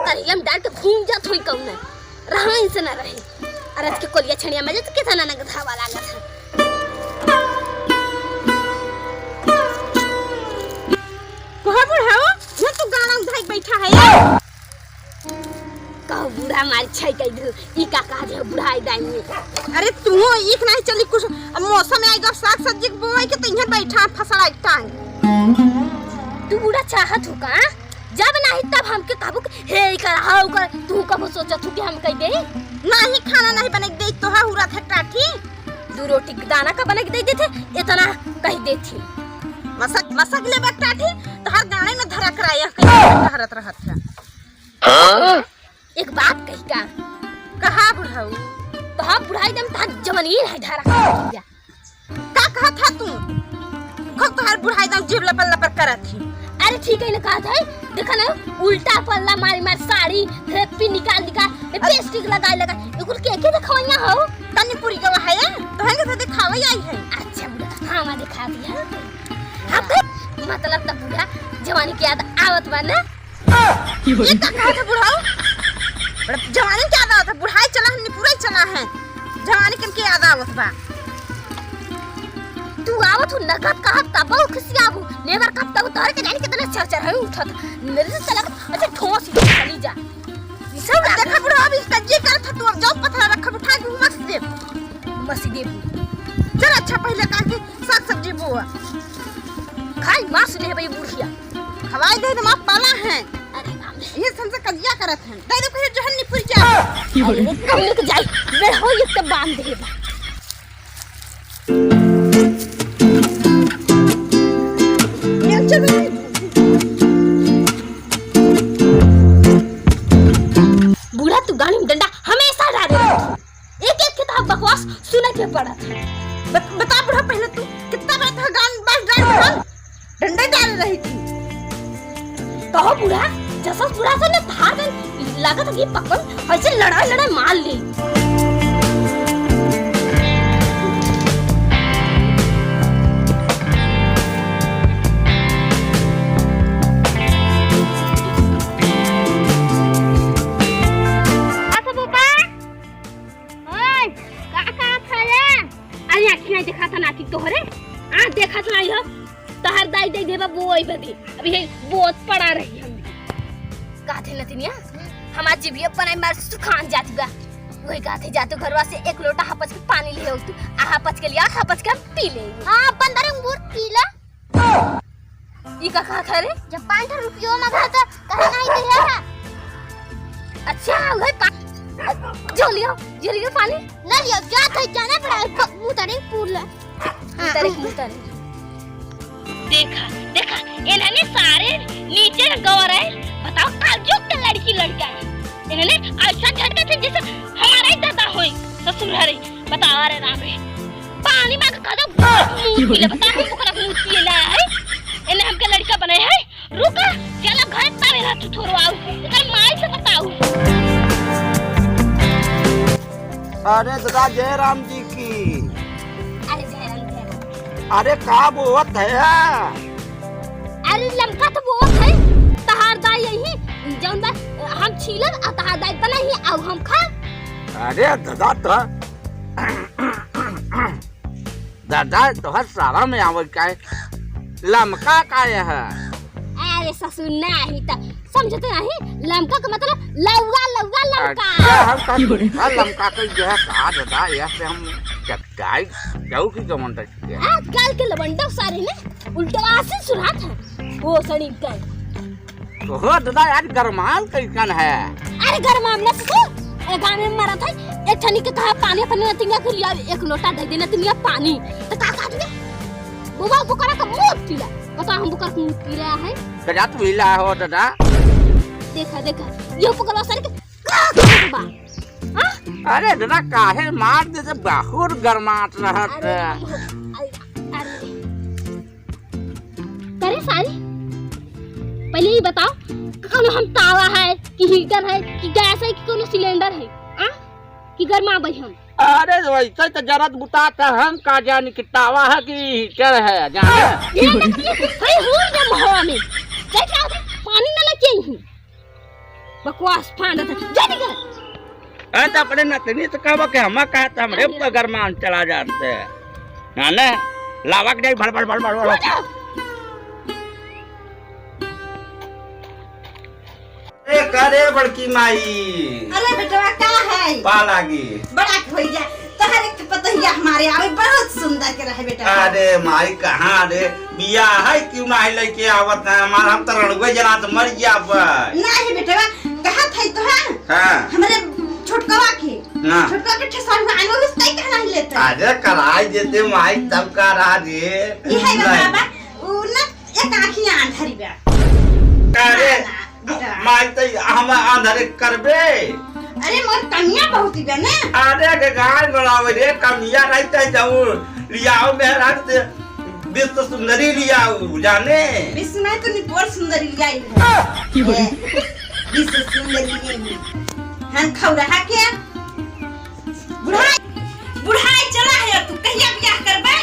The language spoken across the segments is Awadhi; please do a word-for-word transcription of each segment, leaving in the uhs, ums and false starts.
अरे हम डाल के घूम जात होई कहूँ ना, रहा इनसे ना रहे। अरे आज के कोलिया छड़िया में जात कितना ना गधावा लागत है। कहाँ बुढ़ाओ? ये तो गाना उठाई बैठा है। का बूढ़ा मारी छै कह दू, ई का कहा दे बुढ़ाई दाई में। अरे तू एक नहीं चली कुछ, अब मौसम आएगा साग सब्जी के बोए के तो इहाँ बैठा है फसला एक टांग। तू बूढ़ा चाहत हो का? जब नहीं तब हमके कहबू कि हे ई कर, हाउ कर, तू कबो सोचत हो कि हम कह दे? नहीं खाना नहीं बने के दे तो है हुरा था टाठी। दू रोटी के दाना का बने के दे देते, इतना कह देती। मसक, मसक ले बा टाठी, तोहर गाने में धरा कराया, कहीं धरत रहत है। हाँ? एक बात कही का? कहा बुढ़ऊ? तो हम बुढ़ाई दम तहार जवानी है ढारा कर दिया। का कहत है तू? खूब तोहार बुढ़ाई दम जीभ लपर लपर करत ही। अरे ठीक है ना कहत है, देखा ना उल्टा पल्ला मारी मार साड़ी, हेप्पी निकाल निकाल, लिपस्टिक लगाए लगा, इकुल के के देखवैया हो? तनी पूरी गवा है, तोहन के तो दिखावे आई है। अच्छा बुढ़ा, हाँ मैं दिखा दिया। हाँ। अब तो मतलब तब बुढ़ा जवानी के याद आवत बा ना? ये का कहत है बुढ़ऊ? बड़ा जवानी के याद आवत है, बुढ़ाई चला है, निपुराई चला है, जवानी कन के याद आवत बा। तू आवत हो नगद कहत तब खिसियाबू, नेवर कहत तब तोहरे के जानी कितना चरचर है उठत। मेरे से चला अच्छा ठोस ही चली जा। ई सब अब देखा बुढ़ऊ, अब इसका जी करत है, तू अब जाओ पथरा रखब उठा के मस दे। मसी देबू। चल अच्छा पहले काट के साग सब्जी बोआ। खाई मास ले भाई बुढ़िया। खवाई दे तो माँ पाला है। अरे राम रे। ये संसा कलिया करत है। दे दो कहीं जहन निपुर जा। अरे कौन के जाई? वे हो ये तो बांध दे बा। ये चल। बूढ़ा तू गानी में डंडा हमेशा डाले। एक एक किताब बकवास सुने के पड़त है। बत-, बता बुढ़ा, पहले तू कितना बड़ा था गान बस डाल डाल, डंडे डाल रही थी। कहो बुढ़ा, जसस बुढ़ा से ने धार दे, लागत कि पकड़ ऐसे लड़ाई लड़ाई मार ली। अच्छा पापा, ओए, का कहत है रे? अरे आँखी नहीं देखात नाती तोहरे? हाँ, देखत नहीं हो। तहर दाई दे देबा बोई बदी। अभी है बोत पड़ा रही हम। कहते नतिनिया, हमार जिभिया पनाई मार सुखान जाती बा। वही कहते जातो घरवा से एक लोटा हपच के पानी ले हो तू। आ हपच के लिया, हपच के हम पी ले। हाँ, अपन दरे अंगूर पी ले। ई का कहत है रे? जब पाँच ठो रुपयो मांगा तो कहे नहीं दे है। अच्छा, वही पा-, जो लियो, जो लियो पानी। ना लियो, जा तो जाना पड़ा है, प-, मुंह तारे पूर ले। मुंह तारे, मुंह तारे। देखा, देखा, इन्होंने सारे नीचे गवर है। बताओ, काजुक के लड़की लड़का है। इन्होंने ऐसा झटका थे जैसे हमारा ही दादा होई, ससुर हरे। बताओ रे राम रे, पानी मांग के कदम मुंह पीले, बता हम ओकरा मुंह पीले है। इन्हें हमके लड़का बनाए है। रुका, चला घर तब इन्हें तू थोड़वाऊ, एकर माई से बताऊ। अरे दादा जय राम जी की। अरे जय राम, जय राम। अरे का बोवत है? अरे लमका तो बोवत है, तहार दाई यही जौन बा हम छीलन आ तहार दाई बनाई ही आऊ हम खा। अरे दादा तो दादा, तोहर सारा में आवत का है? लमका का है? अरे ससुर, नाही त समझत नाही। लमका का मतलब लौआ, लौआ लमका। अच्छा, हम का, हाँ, लमका के जो है कहा दादा, यह से हम चपटाई जाऊ की गमन रखी है। आजकल के लवंडा सारे ने उल्टवा से सुनात है। वो सड़ी कर। ओहो दादा, आज गरमाल कैसन है? अरे गरमाल ना ससुर, ए गाँव में मरत है, एक ठनी के कहा पानी अपने नतिया के लिया, एक लोटा दे दे नतिया पानी, तो का कहत बे? बुबा बुकरा का मुंह पीला, बता हम बुकरा का मुंह पीला है? गजा तू हिला हो दादा। देखा, देखा, ये बुकरा सारे के का कहत बा? हाँ? अरे दादा, काहे मार दे, बहुत गरमात रहत अरे, है। अरे, अरे। करे सारी, पहले ही बताओ, कौनो हम तावा है कि हीटर है कि गैस है कि कौनो सिलेंडर है, आ? कि गरमाबई हम? अरे वैसे तो जरत बुतात है, हम का जानी कि तावा है कि हीटर है, जाने? ये ना करिए, भाई हूँ जब हवा में, जाके आओ, पानी ना लेके आई हूँ। बकवास फांदत है, जा निकल। ए, तो अपने नतनी से कहबो कि हमा कहा तो हमरे बगरमान चला जाते। ना, ना, लावा के जाई भड़, भड़, भड़, भड़, भड़। हो जाओ। ए, का रे बड़की माई? अरे बेटवा, का है? पा लागी। बड़ा होई जा। तोहरे के पतोहिया हमारे आवे, बहुत सुंदर के रहे बेटवा। अरे माई, कहाँ रे? बियाह है, क्यों नाही लेके आवत है? हमार हम तो रड़ुए जना से मर जाब। नाही बेटवा, कहत है तो है। हाँ। हमरे छोटकवा के। हाँ। छोटकवा के ठेसर में आलू रुस कई कहना ही लेते। अरे कराई देते माई, तब का रहा रे? ई है ना बाबा, उ ना एक आँखिया आंधरी बा। अरे, ना, ना, बेटा। माई तई हम आंधरे करबे। अरे, मोर कमिया बहुत ही बा ना। अरे, के गाय बढ़ावे रे, कमिया नहीं तई जाऊ। लियाओ मेहरारू से विश्व सुंदरी लियाओ, जाने। विश्व नहीं तो निपोर सुंदरी लियाई है। ए, विश्व सुंदरी नहीं। हम खौरा के बुढ़ाई, बुढ़ाई चला है, अब तू कहिया बियाह करबे?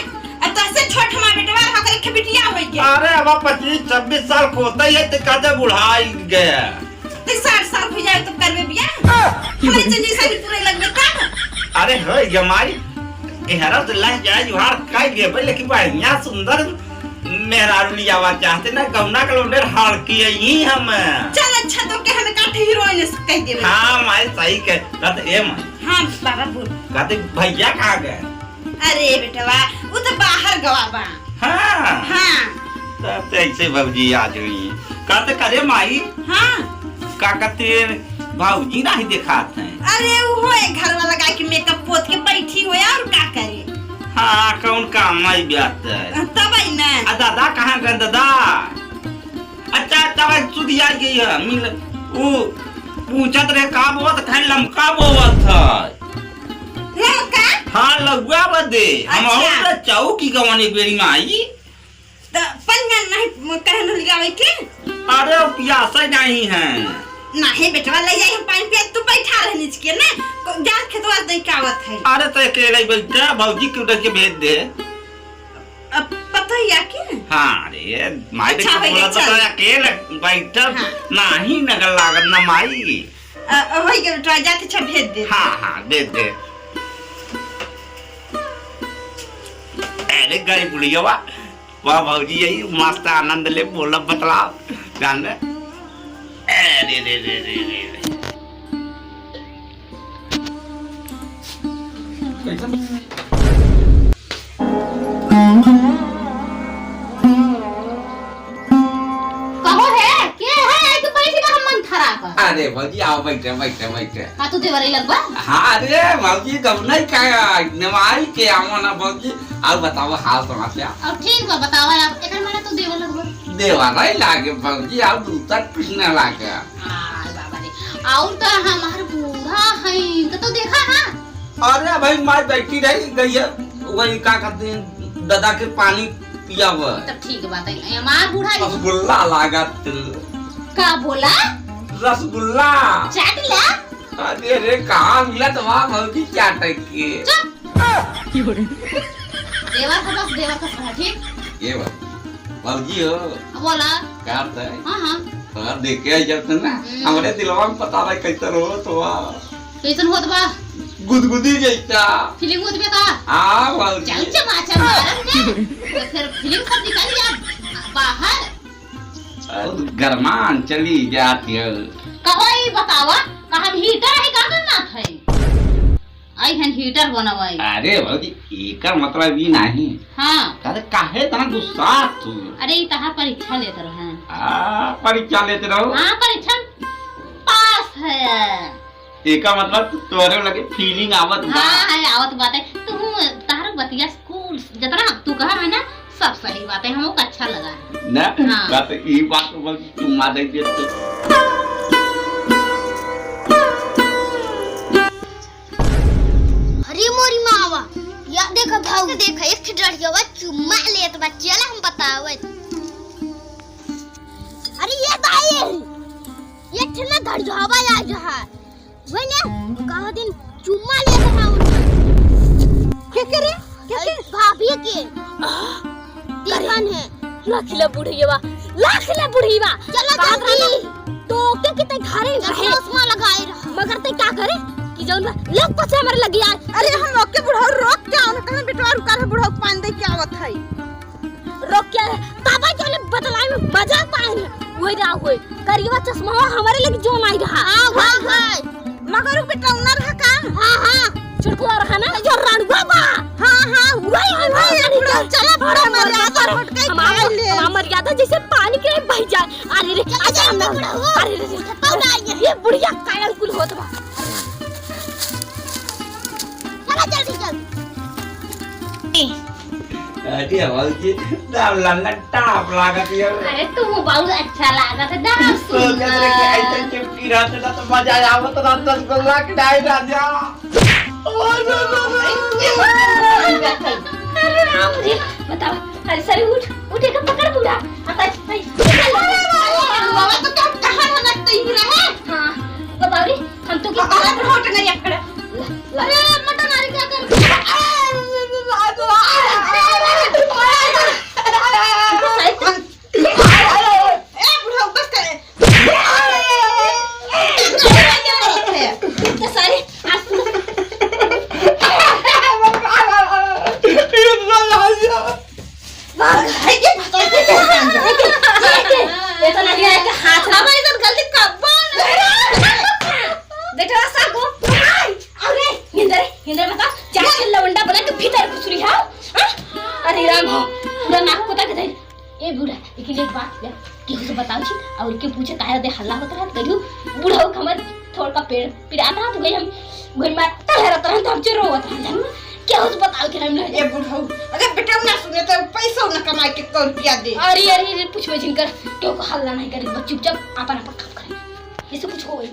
अब तोहसे छोट हमार बेटवा रहा, ओकरे के बिटिया होई गया। अरे, अब पच्चीस छब्बीस साल के होता ही है, तो कहते बुढ़ाई गया। तो साठ साल हो जाए तो करबे बियाह? हमारे चंदी सारी पूरे लगबे तब? अरे, हो गया माई, एहरा से लह जाए, जुहार काई गए भाई, लेकिन बढ़िया सुंदर मेहरारू लियावा चाहते ना, गौना के लौंडे हड़की ही हम। चल अच्छा, तो के हमें काठे हीरोइन से कह देबे। हाँ माई, सही कह, कहते ए माई। हाँ बाबा बोल। कहते भैया कहाँ गए? अरे बेटवा, वो तो बाहर गवा बा। हाँ। हाँ। तब तो ऐसे भौजी आज हुई। कहते करे माई। हाँ। का कहते भौजी नहीं देखात हैं। अरे वो एक घर वाला गाय के मेकअप पोत के बैठी हो यार, का करे? हाँ, कौन काम आई बात है? तब आई ना। आ दादा कहाँ गए दादा? अच्छा, तब आज सुधी आ गई है, मिल, ऊ पूछत रहे का बोवत, कहे लमका बोवत है। लमका? हाँ, लउआ बदे। हम अच्छा। और चौकी गवानी बेरी में आई। त पनिया नहीं कहन लियावे के? अरे, वो पियासा नहीं है। नहीं बेटवा, ले जाई हम पानी पिया, तू बैठा रह नीचे के ना, को-, जात खेतवा दे के आवत है। अरे, तो अकेले बैठा, भौजी के उधर के भेज दे। अब पता ही आके? हाँ रे, माई अच्छा, के होई बोला गया, तो चल। अकेले बैठल हाँ। नाही नगर लागत ना माई। अ, अ, होई गया, तो जाते अच्छा भेज दे। हाँ, हाँ, भेज दे। अरे गई बुढ़िया, वाह भौजी, यही मस्त आनंद ले, बोला बतलाओ, जान ले। अरे रे रे रे रे रे। कैसन? कहो है, के है? आई तो बैठी ना हम मन खराब है। अरे भौजी, आओ, बैठे, बैठे, बैठे। का तू देवरई लगबा? हाँ रे भौजी, कब नहीं खाया, नवाई के आओ ना भौजी। और बताओ हाल समाचार। और ठीक बा, बताओ आप, एकर माने तू देवर लगबा? देवर नहीं लागे भौजी, और दूसर कुछ ना लागे। आ, बाबा रे, और तो हमार बूढ़ा है, इनका तो देखा है। अरे भाई, माई बैठी रही गई है, वही का कहते हैं, दादा के पानी पिया हुआ। तब ठीक बात है, हमार बूढ़ा है। रसगुल्ला लागत। का बोला? रसगुल्ला। चाट ला। अरे रे, कहाँ मिला तो वहाँ भौजी चाटे के। चुप। देवर का बस, देवर का साथी। ये बात। भौजी हो। बोला। का बात है? हाँ, हाँ। हाँ, देखे आई जब से ना, हम्म। हमरे दिलवा में पता नहीं कैसन हो तो वाह। कैसन होत बा? गुदगुदी जैसा। Feeling होत बे का? हाँ, भौजी। चल चमाचा मारब ने। तो फिर feeling सब निकल जा बाहर। अरे, गरमान चली जाती है। कहो ई बतावा, का हम heater है का करना था? आई हन heater बनवाई। अरे भौजी, एकर मतलब ई नाही। हाँ। अरे काहे इतना गुस्सा तू? अरे ई तहार परीक्षा लेत रहे। आ, परीक्षा लेत रहो? हाँ, परीक्षा पास है। एका मतलब तोरे लगे feeling आवत बा। हाँ, है, आवत बात है। तू तहार बतिया school जतना तू कहा है ना, सब सही बात है, हमको अच्छा लगा है। ना? हाँ। बात ई बात तो बस चुम्मा दे दे तो। अरे मोरी मावा, या देखा भाऊ, देखा एक ठे डढ़ियावा चुम्मा लेत बा, चला हम बतावत। अरे ये दाई, ये ठे ना डढ़ियावा आ रहा। वही ने कहा दिन चुम्मा लेत रहा उनका। के के रे? के के? अरे भाभी के। आ, देखन है। लाखिला बुढ़ियावा, लाखिला बुढ़ियावा। चला बाप रे। ओके कि तै घरे रहे। चश्मा लगाए रहा। मगर तै का करे कि जौन बा, लोग पछे हमरे लगी आए। अरे हम ओके बुढ़ऊ रोक के आओ ना, कहे बेटवा रुका रहे, बुढ़ऊ पान दे के आवत है। रोक के आए, तबे चले बतलाई में मजाक पाए ने। वही रहा होई, करियवा चश्मा हमरे लगी जौन आई रहा। हाँ, हाँ, हाँ। मगर उ बेटौना रहा का? हाँ, हाँ, छोटकुआ रहा ना, जो रणुआ बा। हाँ, हाँ, वही, वही, वही, वही, बुढ़ऊ, चला, बुढ़ऊ, अरे, मर्यादा अरे, घोट के हमार, खाई ले। हमार मर्यादा जैसे पानी के बह जाए। अरे रे, चला, अरे, चला, अरे, बुढ़ऊ। अरे रे रे। उठा, उठा, ये। ये बुढ़िया कायल कुल होत बा। चला, जल्दी, जल्दी। अरे भौजी, दाम लन्ना टाप लागत है। अरे तू बहुत अच्छा लागत है, दाम सोचत रहे कि सुंदर। ऐसे चुटकी रहते ना तो मजा आवत ना, रसगुल्ला खिलाई राजा। Oh no no no. अरे राम रे, बताओ। अरे सर उठ, उठ, एक पकड़ पूरा। आ, तै, तै, बाबा तो क्या कहाँ ना लगते ही रहे? हाँ, बताओ रे। हम तो की अरे, हट ना, ये खड़ा। अरे, मटन आरी का कर। ए, बुढ़ऊ, बस करे। तो सारे आज तो भाग, है के भाग, है के, है के, है के। ये तो लगे है कि हाथ अब ऐसा गलती कब्बो नहीं। बेटवा सा को, अरे, हिंदर, हिंदर बता, क्या के लवंडा बना के भीतर घुसरी है? हाँ? अरे राम हो, पूरा नाक को तक दे। ए बूढ़ा, लेकिन एक बात है, केहू से बताओ छी, और के पूछे काहे दे हल्ला होत रहत करियो, बूढ़ा हो हमर थोड़ का पेड़ पिरात रहत, वही हम, वही मार तलहरत रहत, हम चोर रोवत रहत, जानू? केहू से बताओ के नाम नहीं। ए बूढ़ा, अगर बेटा ना सुने तो पैसा ना कमाए के कौन रुपया दे। अरे, अरे, अरे, पूछबे जिनकर, केहू को हल्ला नहीं करे, बस चुपचाप आपन, आपन काम करे। ऐसे कुछ हो गई।